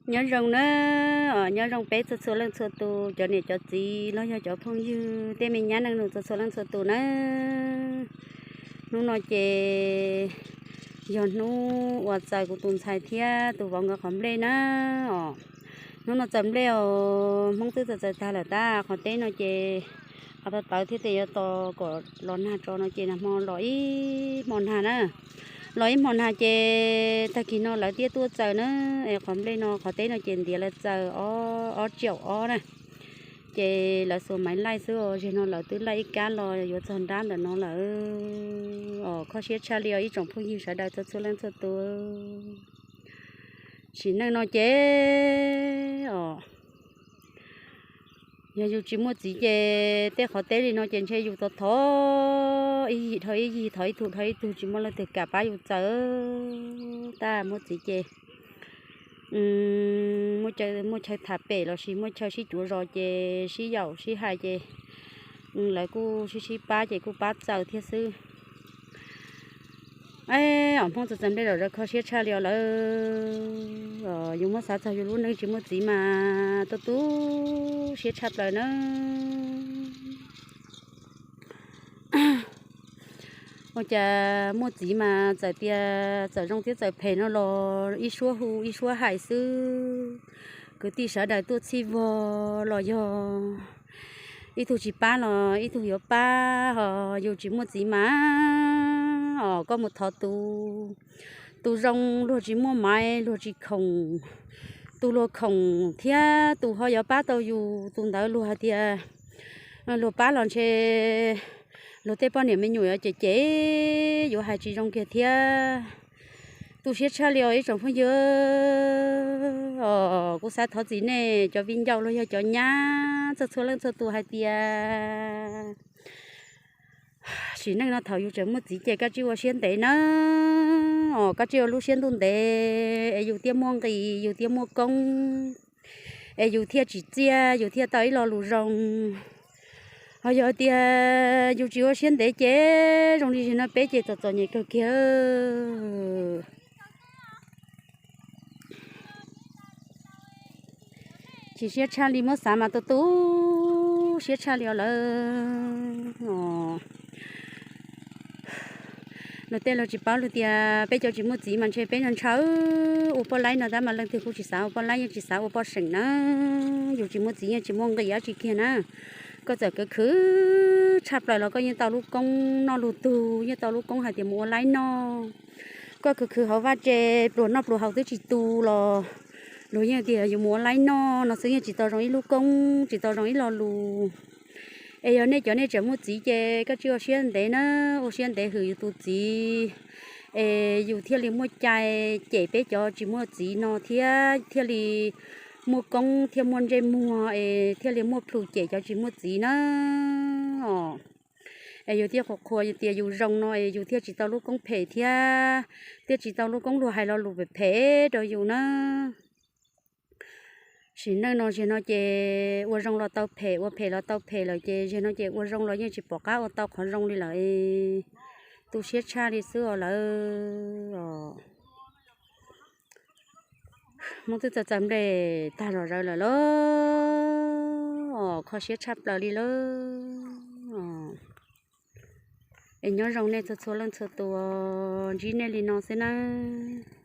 Nyob zoo na, nyob zoo peb txhua txhua leej txhua tus, cov niam cov txiv los yog cov phooj ywg tej me nyab neej nus txhua txhua leej txhua tus nawb. Hnub no ces yog hnub uas txaws kuv tus ntxhais thiab tus vauv nkawd qhov nplej na os. Hnub no txaws nplej os, Hmoob twb txaws txaws tag lawm tab, qhov teb no ces qhov tau tawv thiab tes yuav tos kom los nag tso no ces nag hmo los ib hmo nag na. Los ib hmo nag ces tag kis no lawv thiaj tuaj txaws na. Es qhov nplej no qhov teb no ces ntiav lawv txaws ob tsiaum ob na. Ces lawv xuas maiv laij xwb os, zeg no lawv twb laij ib kab los yuav txog nrab ntawm no lawm os. Kho siab tshaj li os ib tsoom phooj ywg sawv daws txhua txhua leej txhua tus. Sim neej no ces os, yog yus tsis muaj txiv ces tej qhov teb li no ces ntshe yus thov thov ib yig dhau ib yig, thov ib tug dhau ib tug, tsis muaj leej twg kam pab yus txaws. Tab muaj txiv ces muaj chaw tham pem lossis muaj chaw sib cuav zos ces sib yaum sib hais ces lawv kuj sib sib pab ces kuj pab txaws thiab xwb. Os, Hmoob txaws txaws nplej zom zaws kho siab tshaj li os lawm. Yus muab xav txog yus lub neej tsis muaj txiv mas tu tu siab tshaj plaws na. Ua cas muaj txiv mas txawm tias txawm zoo thiab txawm phem no los ib suab hu ib suab hais xwb. Kwv tij sawv daws tuaj txhij vog los yog ib tug tsis pab los ib tug yuav pab, ho yus tsis muaj txiv mas os, koj mus thov tus, tus zoo luag tsis muaj maiv luag tsis khoom, tus luag khoom thiab tus ho yuav pab tau yus tus ntawd luag hais tias luag pab los ntshe luag tej poj niam me nyuam yuav cem cem, yuav hais tsis zoo kiag thiab. Tu siab tshaj li os ib tsoom phooj ywg. Os, kuv xav thov txim nej cov viv ncaus los yog cov nyab txhua txhua leej txhua tus hais tias sim neej no thaum yus tseem muaj txiv ces koj tsis ua siab ntev nawb, os, koj tsis ua lub siab ntuj ntev es yus thiaj muaj nqis, yus thiaj muaj koob, es yus thiaj tsim txiaj, yus thiaj tau ib lo lus zoo. Ho yog tias yus tsis ua siab ntev ces zoo li zaum no peb ces txom txom nyem kawg kiag. Chim siab tshaj li, muab xav mas tu tu siab tshaj li os lawm. Luag tej luag tsis paub, luag tias peb cov tsis muaj txiv mas ntshe peb ntshaw ua poj laib no tab mas leej twg kuj tsis xav ua poj laib, yeej tsis xav ua poj seem na. Yus tsis muaj txiv yeej tsis muaj nqis dab tsi kiag na. Koj txawm khwv khwv tshaj plaws los koj yeej tau lub koob noj lub tug, yeej tau lub koob hais tias mus ua laib noj. Koj khwv khwv hauv vaj tse pluas noj pluas haus twb tsis tu los luag yeej tias yus mus ua laib noj no xwb, yeej tsis tau zoo ib lub koob, tsis tau zoo ib lo lus. Es yog nej cov nej tseem muaj txiv ces koj tsis ua siab ntev na, ua siab ntev hwm yus tus txiv, es yus thiaj li muaj cai cem peb cov tsis muaj txiv no thiab, thiaj li muaj koob thiaj muaj ntsej muag es thiaj li muaj plhus cem cov tsis muaj txiv na. Es yus thiaj qhuas qhuas tias yus zoo no es yus thiaj tsis tau lub koob phem thiab, thiaj tsis tau lub koob luag hais lo lus phem phem rau yus na. Sim neej no, zaum no ces ua zoo los tau phem, ua phem los tau phem lawm ces zaum no ces ua zoo los yeej tsis pom qab ua tau qhov zoo li lawm. Tu siab tshaj li xwb os lawm. Hmoob twb txaws txaws nplej tag zom zaws lawm lauj, kho siab tshaj plaws li lauj. Es nyob zoo nej txhua txhua leej txhua tus, ntsib nej li no xwb nawb.